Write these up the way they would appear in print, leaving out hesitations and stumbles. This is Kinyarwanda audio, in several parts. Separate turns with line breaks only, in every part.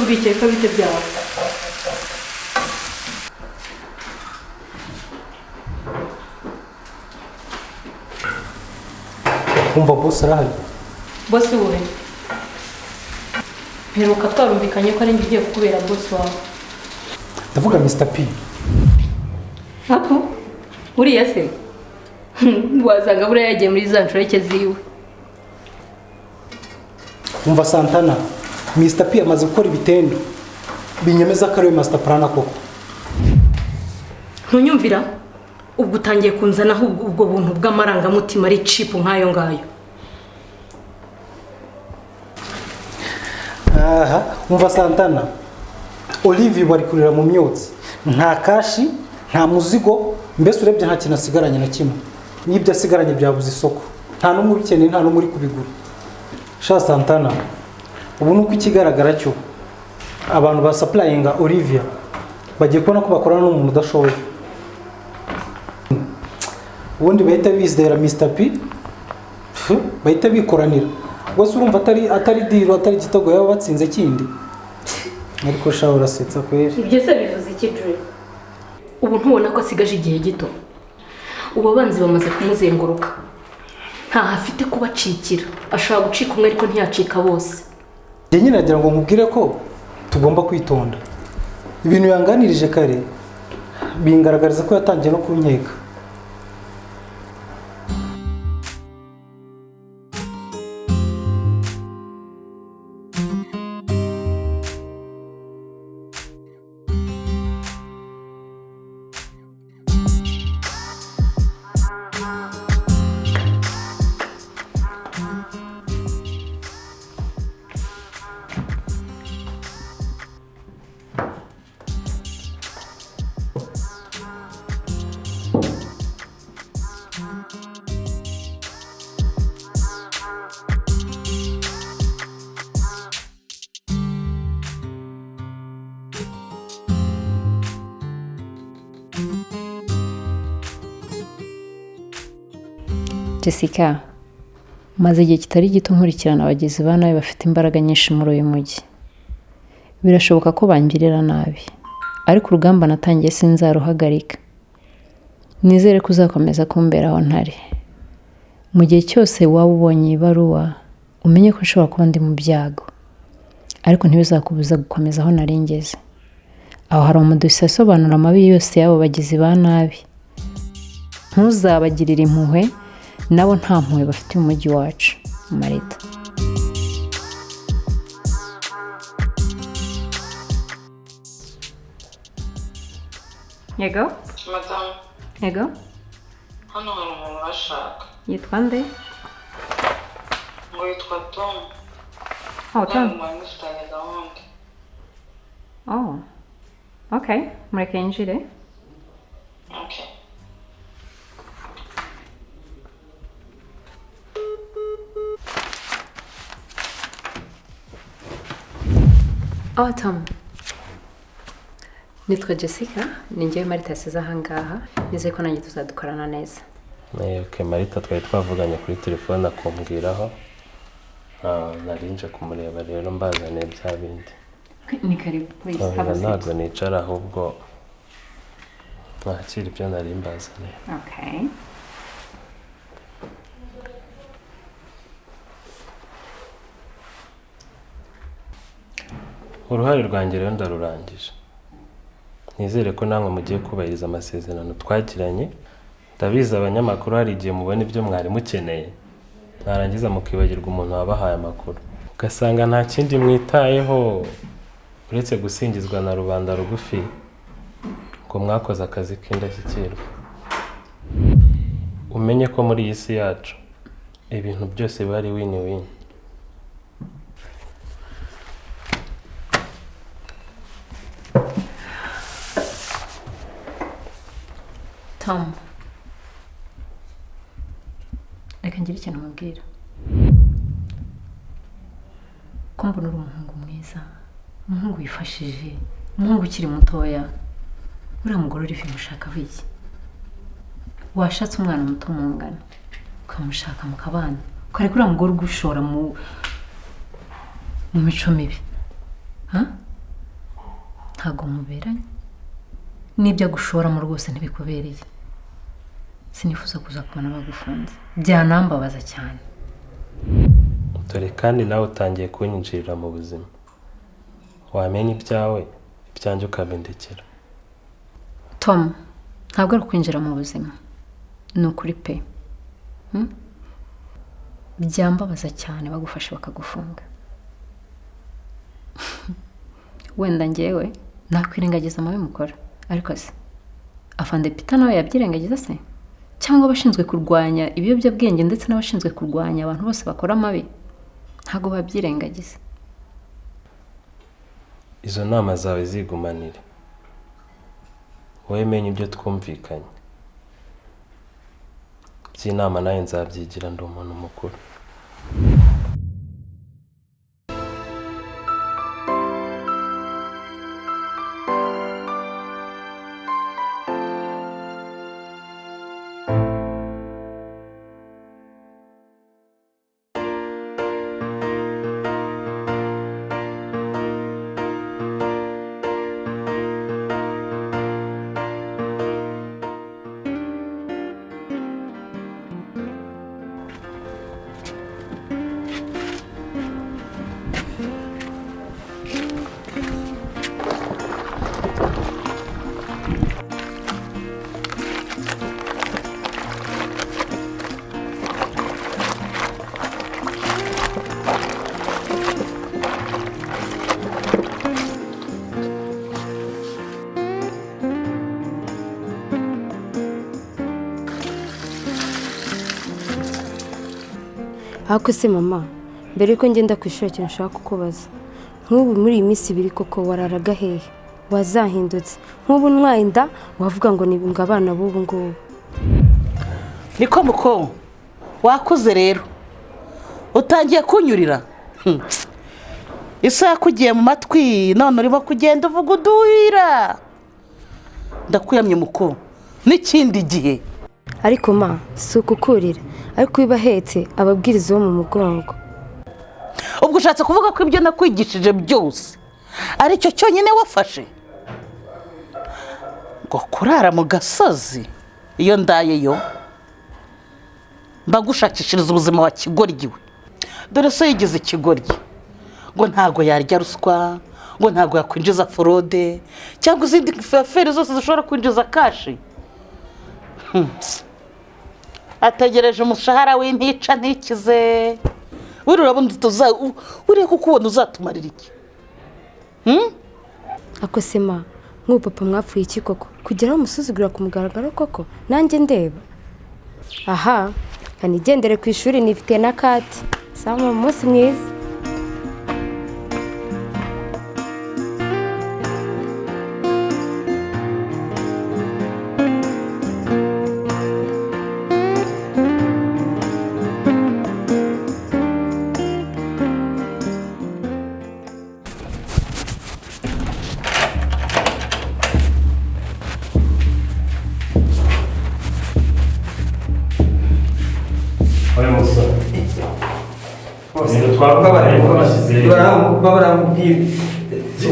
Urwikekwe bite byawe?
Umva, boss arahari?
Boss wowe mperuka twarumvikanye ko ari njye ugiye kukubera boss wawe.
Ndavuga Mr P.
Apo uriya se wasanga buriya yagiye muri za nshoreke ziwe.
Umva Santana, Mr P amaze gukora ibitendo binyemeza ko ariwe master plan koko.
Ntunyumvira? Ubwo utangiye kunzanaho ubwo buntu bw'amarangamutima ari cheap nk'ayo ngayo.
Aha, umva Santana, Olivier bari kurira mu myotsi, nta kashi, nta muzigo, mbese urebye nta kintu asigaranye na kimwe. N'ibyo asigaranye byabuze isoko, nta n'umwe ubikeneye, nta n'umwe uri kubigura. Sha Santana, ubu nuko ikigaragara cyo abantu ba supplyinga Olivia bagiye kubona ko bakorana n'umuntu udashoboye. Ubundi bahita bizera Mr P, bahita bikoranira. Ubwo urumva atari deal, atari igitego yaba batsinze kindi. Ariko sha urasetsa kweri.
Ibyo se bivuze iki Dre? Ubu ntubona ko asigaje igihe gito. Ubu abanzi bamaze kumuzenguruka, ntaho afite kubacikira. Ashobora gucika umwe ariko ntiyacika bose.
Njye nyine nagira ngo nkubwire ko tugomba kwitonda. Ibintu yanganirije kare bingaragariza ko yatangiye no kunkeka.
Jessica, maze igihe kitari gito nkurikirana abagizi ba nabi bafite imbaraga nyinshi muri uyu mujyi. Birashoboka ko bangirira nabi, ariko urugamba natangiye sinzaruhagarika. Nizere ko uzakomeza kumbera aho ntari. Mu gihe cyose waba ubonye ibaruwa, umenye ko nshobora kuba ndi mu byago, ariko ntibizakubuza gukomeza aho nari ngeze. Aho hari umudosiye asobanura amabi yose y'abo bagizi ba nabi. Ntuzabagirire impuhwe, nabo nta mpuhwe bafitiye umujyi wacu. Marita.
Yego?
Madamu.
Yego?
Hano hari umuntu ubashaka.
Yitwa nde?
Ngo yitwa Tom.
Oh, Tom.
Mwari mufitanye gahunda.
Oh. Okay, mureke yinjire.
Okay.
Oh, Tom. Nitwa Jessica, ni njyewe Marita yasize aha ngaha, nizeye ko nanjye tuzadukorana neza.
Okay, Marita twari twavuganye kuri telefone akumbwiraho. Nari nje kumureba rero mbazaniye bya bindi.
Ni karibu, please have a seat.
Ntabwo nicara ahubwo nakira ibyo nari mbazaniye.
Okay.
Uruhare rwanjye rero ndarurangije. Nizere ko namwe mugiye kubahiriza amasezerano twagiranye. Ndabizi abanyamakuru hari igihe mubona ibyo mwari mukeneye, mwarangiza mukibagirwa umuntu wabahaye amakuru, ugasanga nta kindi mwitayeho uretse gusingizwa na rubanda rugufi ngo mwakoze akazi k'indashyikirwa. Umenye ko muri iyi si yacu ibintu byose biba ari win-win.
Tom, reka ngire ikintu mubwira. Ko mbona uri umuhungu mwiza, umuhungu wifashije, umuhungu ukiri mutoya, uriya mugore uri mushaka iki? Washatse umwana muto mungana, ukamushaka mukabana, ukareka uriya mugore ugushora mu mico mibi. Ha? Ntabwo muberanye, n'ibyo agushoramo rwose ntibikubereye. Sinifuza kuza kubona bagufunze, byanambabaza cyane.
Dore kandi nawe utangiye kunyinjirira mu buzima. Wamenya ibyawe, ibyanjye ukabindekera.
Tom, ntabwo ari ukwinjira mu buzima, ni ukuri pe. Byambabaza cyane bagufashe bakagufunga. Wenda ngewe nakwirengagiza amabi mukora, ariko se afande Peter nawe yabyirengagiza se? Cyangwa abashinzwe kurwanya ibiyobyabwenge ndetse n'abashinzwe kurwanya abantu bose bakora amabi ntabwo babyirengagiza.
Izo nama zawe zigumanire, wowe menya ibyo twumvikanye. By'inama nawe nzabyigira, ndi umuntu mukuru.
Ariko se mama, mbere yuko ngenda ku ishuri ikintu nshaka kukubaza. Nk'ubu muri iyi minsi ibiri koko wararaga hehe? Wazahindutse. Nk'ubu ntwaye inda wavuga ngo ni ngo abana b'ubu ngubu.
Niko muko wakuze rero utangiye kunyurira. Isi yakugiye mu matwi none urimo kugenda uvuga uduhira. Ndakuyamye muko n'ikindi gihe.
Ariko ma, si ukukurira, ariko ibahetse ababwiriza bo mu mugongo.
Ubwo ushatse kuvuga ko ibyo nakwigishije byose aricyo cyonyine wafashe? Ngo kurara mu gasozi iyo ndayeyo mbagushakishiriza ubuzima wa kigoryi we. Dore so yigize ikigoryi ngo ntago yarya ruswa, ngo ntago yakwinjiza forode cyangwa izindi aferi zose zishobora kwinjiza kashi. Ategereje umushahara w'intica ntikize. Uri urabona uriye kuko ubona uzatumarira iki?
Ako se ma, nk'ubu papa mwapfuye iki koko? Kugeraho umusuzugura ku mugaragaro koko nanjye ndeba. Aha, kanigendere ku ishuri nifite na kati. Sawa, umunsi mwiza.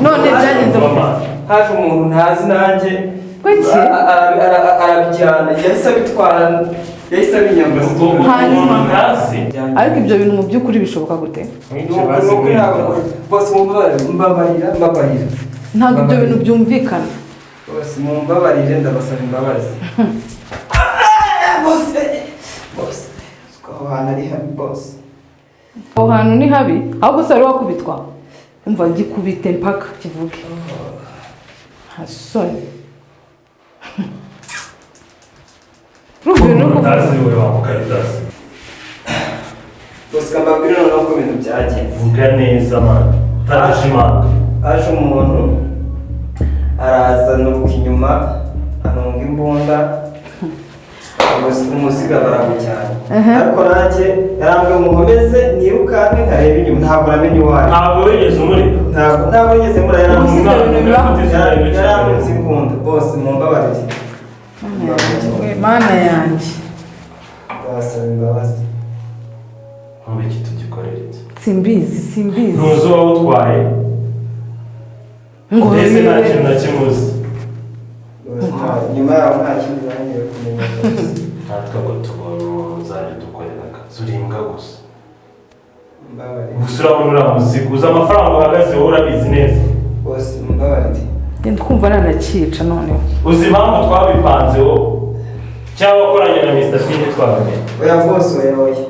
None byagenze haje umuntu ntazi nanjye arabijyana, yahise abitwara, yahise abinyambaza.
Ariko ibyo bintu mu by'ukuri bishoboka gute?
Bose mumbabarira, mbabarira.
Ntabwo ibyo bintu byumvikana.
Bose mumbabarire, ndabasaba imbabazi. Bose bose aho hantu ari habi bose.
Aho hantu ni habi, ahubwo se wari wakubitwa. Umva gikubite mpaka kivuge. Nta soni.
Bose mbabwire noneho uko ibintu byagenze.
Vuga neza man, utadashimanga.
Haje umuntu araza nuruka inyuma anunga imbunda, umuziga barawujyana. Ariko nanjye yarambwiye mukomeze nirukanke nkareba inyuma, ntabwo namenye uwo ari.
Ntabwo wigeze umurika?
Ntabwo nigeze mura, yarankunze imbunda. Bose mumbabarire.
Mana yanjye.
Ndabasaba imbabazi.
Nkumva iki tugikorera iki?
Simbizi, simbizi.
Ntuzi uwawutwaye?
Ngo
Mbese nta
wibe.
kintu na kimwe uzi.
Nyuma yaho nta kindi nongeye kumenya rwose.
Natwe ngo tubonye umuntu uzajya udukorera akazi, uri imbwa gusa.
Mbabarire.
Gusa urabona uriya muzigo uzi amafaranga uhagaze wowe, urabizi neza.
Bose, mbabarire.
Ngenda kumva nanakica noneho.
Uzi impamvu twabipanze wowe cyangwa wakoranye na Mr. Fini twabimenye?
Oya bose, oya, oya.